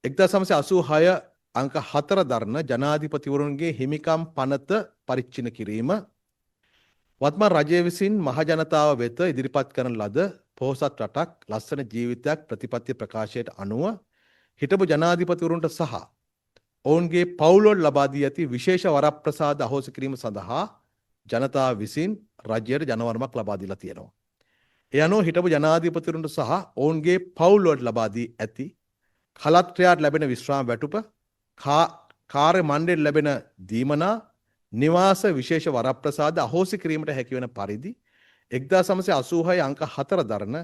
1986 අංක 4 දරන ජනාධිපතිවරුන්ගේ හිමිකම් පනත පරිච්ඡින්න කිරීම. වත්මන් රජය විසින් මහජනතාව වෙත ඉදිරිපත් කරන ලද පොහොසත් රටක් ලස්සන ජීවිතයක් ප්‍රතිපත්ති ප්‍රකාශයට අනුව හිටපු ජනාධිපතිවරුන්ට සහ ඔවුන්ගේ පවුල්වලට ලබා දී ඇති විශේෂ වරප්‍රසාද අහෝසි කිරීම සඳහා ජනතාව විසින් රජයට ජනවරමක් ලබා දීලා තියෙනවා. ඒ අනුව හිටපු ජනාධිපතිවරුන්ට සහ ඔවුන්ගේ පවුල්වලට ලබා දී ඇති කලත්‍රයාට ලැබෙන විශ්‍රාම වැටුප, කාර්ය මණ්ඩලයට ලැබෙන දීමනා, නිවාස විශේෂ වරප්‍රසාද අහෝසි කිරීමට හැකිවන පරිදි 1986 අංක 4 දරන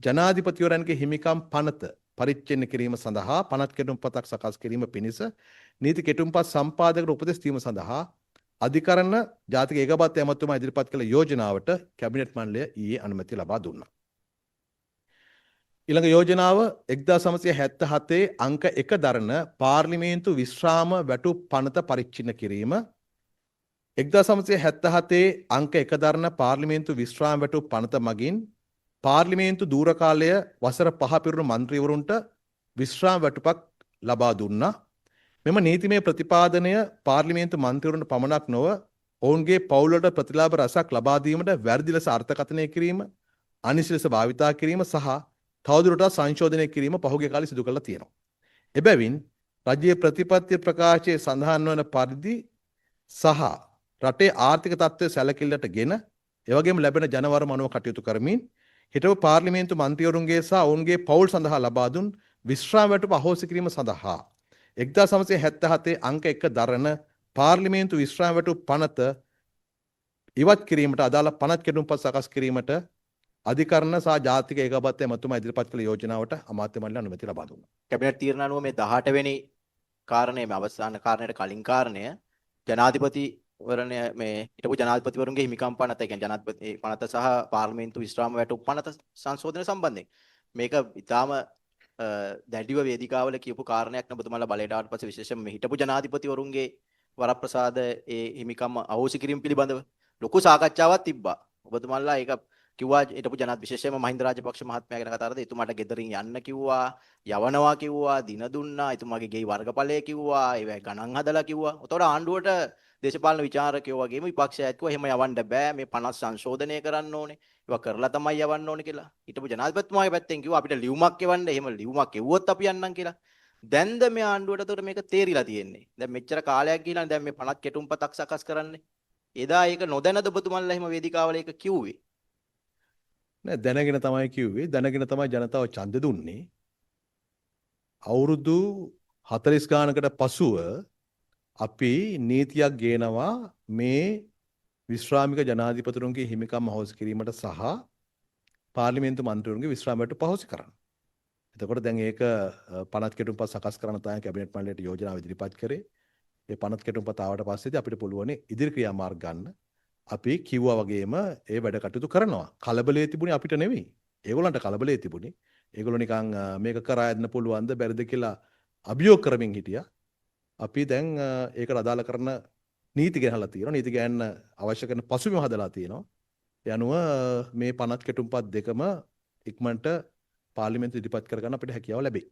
ජනාධිපතිවරයන්ගේ හිමිකම් පනත පරිච්ඡින්න කිරීම සඳහා පනත් කෙටුම්පතක් සකස් කිරීම පිණිස නීති කෙටුම්පත් සම්පාදකට උපදෙස් දීම සඳහා අධිකරණ ජාතික ඒකාබද්ධ ඇමතුමා ඉදිරිපත් කළ යෝජනාවට කැබිනට් මණ්ඩලය ඊයේ අනුමැතිය ලබා දුන්නා. ඊළඟ යෝජනාව 1977 අංක 1 දරන පාර්ලිමේන්තු විශ්‍රාම වැටුප් පනත පරිච්ඡින්න කිරීම. 1977 අංක 1 දරන පාර්ලිමේන්තු විශ්‍රාම වැටුප් පනත මගින් පාර්ලිමේන්තු දූර කාලය වසර 5 පිරුණු මන්ත්‍රීවරුන්ට විශ්‍රාම වැටුපක් ලබා දුන්නා. මෙම නීතිමය ප්‍රතිපාදනය පාර්ලිමේන්තු මන්ත්‍රීවරුන්ට පමණක් නොව ඔවුන්ගේ පවුල්වලට ප්‍රතිලාභ රසක් ලබා දීමට වැරදි ලෙස අර්ථකථනය කිරීම, අනිසි ලෙස භාවිතා කිරීම සහ තවදුරටත් සංශෝධනය කිරීම පහුගිය කාලේ සිදු කරලා තියෙනවා. එබැවින් රජයේ ප්‍රතිපත්ති ප්‍රකාශයේ සඳහන් වන පරිදි සහ රටේ ආර්ථික තත්ත්වය සැලකිල්ලට ගෙන එවැගේම ලැබෙන ජනවරම අනුව කටයුතු කරමින් හිටපු පාර්ලිමේන්තු මන්ත්‍රීවරුන්ගේ සහ ඔවුන්ගේ පවුල් සඳහා ලබා දුන් විශ්‍රාම වැටුප අහෝසි කිරීම සඳහා 1977 අංක 1 දරන පාර්ලිමේන්තු විශ්‍රාම වැටුප් පනත ඉවත් කිරීමට අදාළ පනත් කෙටුම්පත් සකස් කිරීමට අධිකරණ සහ ජාතික ඒකාබද්ධ ඇමතුමා ඉදිරිපත් කළ යෝජනාවට අමාත්‍ය මණ්ඩලය අනුමැතිය ලබා දුන්නා. කැබිනට් තීරණ අනුව මේ 18 වෙනි කාරණය, මේ අවසාන කාරණයට කලින් කාරණය, ජනාධිපතිවරණය මේ හිටපු ජනාධිපතිවරුන්ගේ හිමිකම් පනත, ඒ කියන්නේ ජනාධිපති පනත සහ පාර්ලිමේන්තු විශ්‍රාම වැටුප් පනත සංශෝධන සම්බන්ධයෙන් මේක ඉතාම දැඩිව වේදිකාවල කියපු කාරණයක් නේ. ඔබතුමාලා බලයට ආවට පස්සේ විශේෂයෙන්ම මේ හිටපු ජනාධිපතිවරුන්ගේ වරප්‍රසාද ඒ හිමිකම් අහෝසි කිරීම පිළිබඳව ලොකු සාකච්ඡාවක් තිබ්බා. ඔබතුමාලා ඒක කිව්වා හිටපු ජනාධිපති විශේෂයෙන්ම මහින්ද රාජපක්ෂ මහත්මයා ගැන කතා කරද්දී එතුමාට ගෙදරින් යන්න කිව්වා, යවනවා කිව්වා, දින දුන්නා, එතුමාගේ ගෙයි වර්ගඵලය කිව්වා, ඒවැ ගණන් හදලා කිව්වා. එතකොට ආණ්ඩුවට දේශපාලන විචාරකයෝ වගේම විපක්ෂයත් කිව්වා එහෙම යවන්න බෑ, මේ 50 සංශෝධනය කරන්න ඕනේ, ඒවා කරලා තමයි යවන්න ඕනේ කියලා. හිටපු ජනාධිපතිතුමාගේ පැත්තෙන් කිව්වා අපිට ලියුමක් එවන්න, එහෙම ලියුමක් එව්වොත් අපි යන්නම් කියලා. දැන්ද මේ ආණ්ඩුවට එතකොට මේක තේරිලා තියෙන්නේ. දැන් මෙච්චර කාලයක් ගිහිලා දැන් මේ 50 කෙටුම්පතක් සකස් කරන්නේ. එදා ඒක නොදැනද ඔබතුමන්ලා එහෙම වේදිකාවල ඒක කිව්වේ? නෑ, දැනගෙන තමයි කිව්වේ. දැනගෙන තමයි ජනතාව ඡන්දෙ දුන්නේ. අවුරුදු 40 ගානකට පසුව අපි නීතියක් ගේනවා මේ විශ්‍රාමික ජනාධිපතිවරුන්ගේ හිමිකම් අහෝසි කිරීමට සහ පාර්ලිමේන්තු මන්ත්‍රීවරුන්ගේ විශ්‍රාම වැටුප් අහෝසි කරන්න. එතකොට දැන් ඒක පනත් කෙටුම්පත් සකස් කරන්න තමයි කැබිනට් මණ්ඩලයට යෝජනාව ඉදිරිපත් කරේ. ඒ පනත් කෙටුම්පත් ආවට පස්සේදී අපිට පුළුවන් ඉදිරි ක්‍රියාමාර්ග ගන්න. අපි කිව්වා වගේම ඒ වැඩ කටයුතු කරනවා. කලබලයේ තිබුණේ අපිට නෙවෙයි. ඒගොල්ලන්ට කලබලයේ තිබුණේ. ඒගොල්ලෝ නිකන් මේක කරා යන්න පුළුවන්ද බැරිද කියලා අභියෝග කරමින් හිටියා. අපි දැන් ඒකට අදාළ කරන නීති ගෙනහලා තියෙනවා. නීති ගෑන්න අවශ්‍ය කරන පසුබිම හදලා තියෙනවා. ඒ අනුව මේ පනත් කෙටුම්පත් දෙකම ඉක්මනට පාර්ලිමේන්තුව ඉදිරිපත් කරගන්න අපිට හැකියාව ලැබෙයි.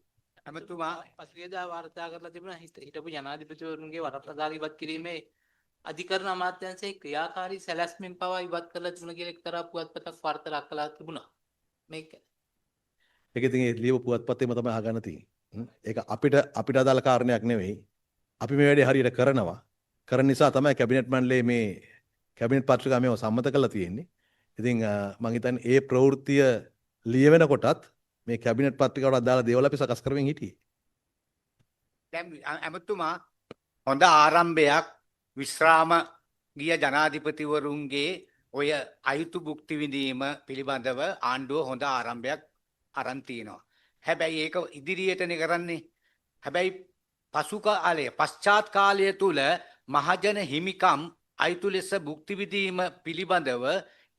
ඇමතුමා පසුගියදා වාර්තා කරලා තිබුණා හිටපු ජනාධිපතිවරුන්ගේ වරප්‍රසාද ඉවත් කිරීමේ අධිකරණ අමාත්‍යාංශයේ ක්‍රියාකාරී සැලැස්මෙන් පවා ඉවත් කරලා තිබුණ කියලා එක්තරා පුවත්පතක් වාර්තා ලක් කළා තිබුණා. මේක ඒක ඉතින් ඒ ලියපු පුවත්පතේම තමයි අහගන්න තියෙන්නේ. ඒක අපිට අදාළ කාරණයක් නෙවෙයි. අපි මේ වැඩේ හරියට කරනවා. කරන නිසා තමයි කැබිනට් මණ්ඩලයේ මේ කැබිනට් පත්‍රිකා මේව සම්මත කරලා තියෙන්නේ. ඉතින් මං හිතන්නේ ඒ ප්‍රවෘත්තිය ලියවෙනකොටත් මේ කැබිනට් පත්‍රිකාවට අදාළ දේවල් අපි සකස් කරමින් හිටියේ. දැන් ඇමතුමා හොඳ ආරම්භයක් විශ්‍රාම ගිය ජනාධිපතිවරුන්ගේ ඔය අයුතු භුක්ති විඳීම පිළිබඳව ආණ්ඩුව හොඳ ආරම්භයක් අරන් තිනවා. හැබැයි ඒක ඉදිරියටනේ කරන්නේ. හැබැයි පසු කාලය, පශ්චාත් කාලය තුල මහජන හිමිකම් අයුතු ලෙස භුක්ති විඳීම පිළිබඳව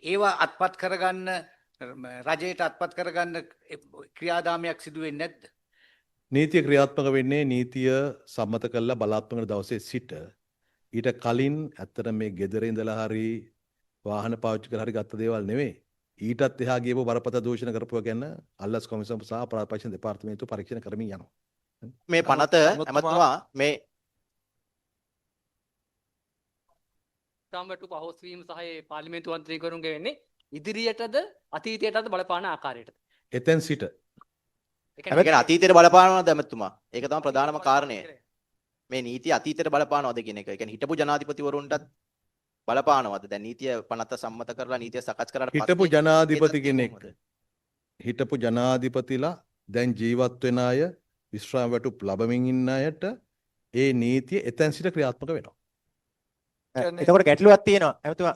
ඒවා අත්පත් කරගන්න රජයට අත්පත් කරගන්න ක්‍රියාදාමයක් සිදු වෙන්නේ නැද්ද? නීතිය ක්‍රියාත්මක වෙන්නේ නීතිය සම්මත කළා බලාත්මක වෙන දවසේ සිට. ඊට කලින් ඇත්තට මේ ගෙදර ඉඳලා හරි වාහන පාවිච්චි කරලා හරි ගත්ත දේවල් නෙවෙයි. ඊටත් එහා ගියපු බරපතල දූෂණ කරපුවා ගැන අල්ලස් කොමිසම සහ අපරාධ පරීක්ෂණ දෙපාර්තමේන්තුව පරීක්ෂණ කරමින් යනවා. මේ පනත ඇමතුමා මේ විශ්‍රාම වැටුප අහෝසි වීම සහ ඒ පාර්ලිමේන්තු මන්ත්‍රීවරුන්ගේ වෙන්නේ ඉදිරියටද අතීතයටද බලපාන ආකාරයටද? එතෙන් සිට. ඒ ඒ කියන්නේ අතීතයට බලපානවද ඇමතුමා? ඒක තමයි ප්‍රධානම කාරණය. මේ නීතිය අතීතයට බලපානවද කියන එක. ඒ කියන්නේ හිටපු ජනාධිපතිවරුන්ටත් බලපානවද? දැන් නීතිය පනත සම්මත කරලා නීතිය සකස් කරාට පස්සේ හිටපු ජනාධිපති ඒ තත්ත්වය කෙනෙක් කොහොමද? හිටපු ජනාධිපතිලා දැන් ජීවත් වෙන අය විශ්‍රාම වැටුප් ලබමින් ඉන්න අයට ඒ නීතිය එතෙන් සිට ක්‍රියාත්මක වෙනවා. එතකොට ගැටලුවක් තියෙනවා ඇමතුමා.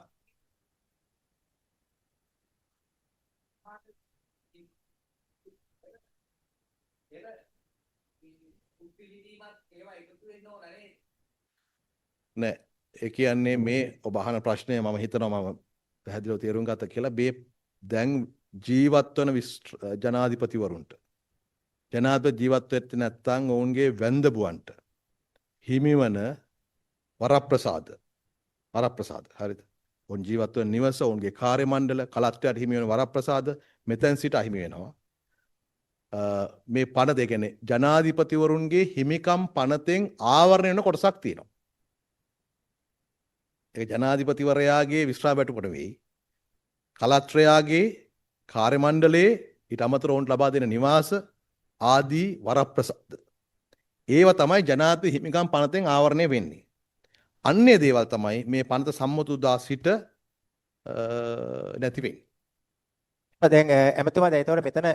නෑ, ඒ කියන්නේ මේ ඔබ අහන ප්‍රශ්නය මම හිතනවා මම පැහැදිලිව තේරුම් ගත්තා කියලා. මේ දැන් ජීවත් වන ජනාධිපතිවරුන්ට, ජනාධිපති ජීවත් වෙන්නේ නැත්නම් ඔවුන්ගේ වැන්දබුවන්ට හිමිවන වරප්‍රසාද, වරප්‍රසාද හරිද? ඔවුන් ජීවත් වන නිවස, ඔවුන්ගේ කාර්ය මණ්ඩල, කලත්‍රයට හිමි වන වරප්‍රසාද මෙතෙන් සිට අහිමි වෙනවා. මේ පනත, ඒ කියන්නේ ජනාධිපතිවරුන්ගේ හිමිකම් පනතෙන් ආවරණය වෙන කොටසක් තියෙනවා. ඒක ජනාධිපතිවරයාගේ විශ්‍රාම වැටුප නෙවෙයි, කලත්‍රයාගේ කාර්ය මණ්ඩලයේ ඊට අමතරව ඔවුන්ට ලබා දෙන නිවාස ආදී වරප්‍රසාද, ඒවා තමයි ජනාධිපති හිමිකම් පනතෙන් ආවරණය වෙන්නේ. අන්නේ දේවල් තමයි මේ පනත සම්මත වූ දා සිට නැති වෙන්නේ. දැන් ඇමතුමා, දැන් ඒතකොට මෙතන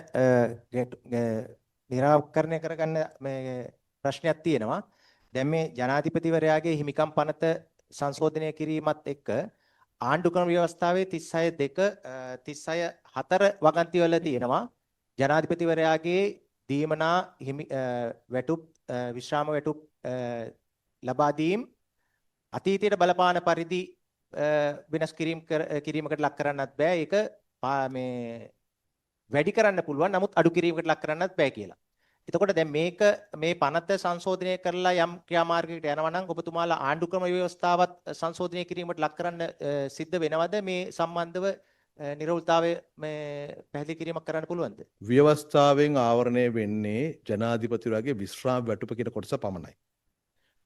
නිරාකරණය කරගන්න මේ ප්‍රශ්නයක් තියෙනවා. දැන් මේ ජනාධිපතිවරයාගේ හිමිකම් පනත සංශෝධනය කිරීමත් එක්ක ආණ්ඩු ක්‍රම ව්‍යවස්ථාවේ 36 2 36 4 වගන්ති වල තියෙනවා ජනාධිපතිවරයාගේ දීමනා හිමි වැටුප් විශ්‍රාම වැටුප් ලබා දීම් අතීතයට බලපාන පරිදි වෙනස් කිරීම කිරීමකට ලක් කරන්නත් බෑ. ඒක මේ වැඩි කරන්න පුළුවන්, නමුත් අඩු කිරීමකට ලක් කරන්නත් බෑ කියලා. එතකොට දැන් මේක මේ පනත සංශෝධනය කරලා යම් ක්‍රියාමාර්ගයකට යනවා නම් ඔබතුමාලා ආණ්ඩු ක්‍රම ව්‍යවස්ථාවත් සංශෝධනය කිරීමට ලක් කරන්න සිද්ධ වෙනවද? මේ සම්බන්ධව නිරවුල්තාවය මේ පැහැදිලි කිරීමක් කරන්න පුළුවන්ද? ව්‍යවස්ථාවෙන් ආවරණය වෙන්නේ ජනාධිපතිවරයාගේ විශ්‍රාම වැටුප කියන කොටස පමණයි.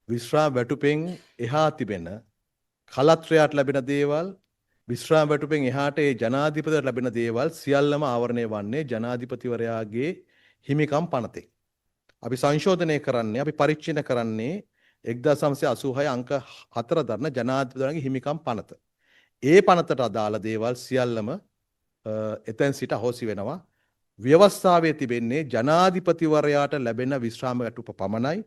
විශ්‍රාම වැටුපෙන් එහා තිබෙන කලත්‍රයාට ලැබෙන දේවල්, විශ්‍රාම වැටුපෙන් එහාට ඒ ජනාධිපතිවරයාට ලැබෙන දේවල් සියල්ලම ආවරණය වන්නේ ජනාධිපතිවරයාගේ හිමිකම් පනතෙන්. අපි සංශෝධනය කරන්නේ, අපි පරිච්ඡේදන කරන්නේ 1986 අංක 4 දරන ජනාධිපතිවරයාගේ හිමිකම් පනත. ඒ පනතට අදාළ දේවල් සියල්ලම එතෙන් සිට අහෝසි වෙනවා. ව්‍යවස්ථාවේ තිබෙන්නේ ජනාධිපතිවරයාට ලැබෙන විශ්‍රාම වැටුප පමණයි.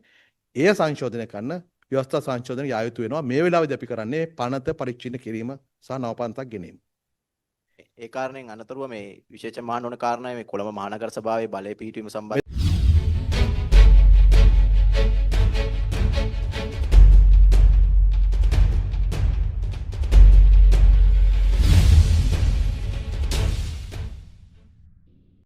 එය සංශෝධනය කරන ව්‍යවස්ථා සංශෝධන යා යුතු වෙනවා. මේ වෙලාවේදී අපි කරන්නේ පනත පරිච්ඡේදන කිරීම සහ නව පනතක් ගෙනීම. ඒ කාරණයෙන් අනතුරුව මේ විශේෂ මහාන ඕන කාරණාව මේ කොළඹ මහනගර සභාවේ බලය පිහිටුවීම සම්බන්ධ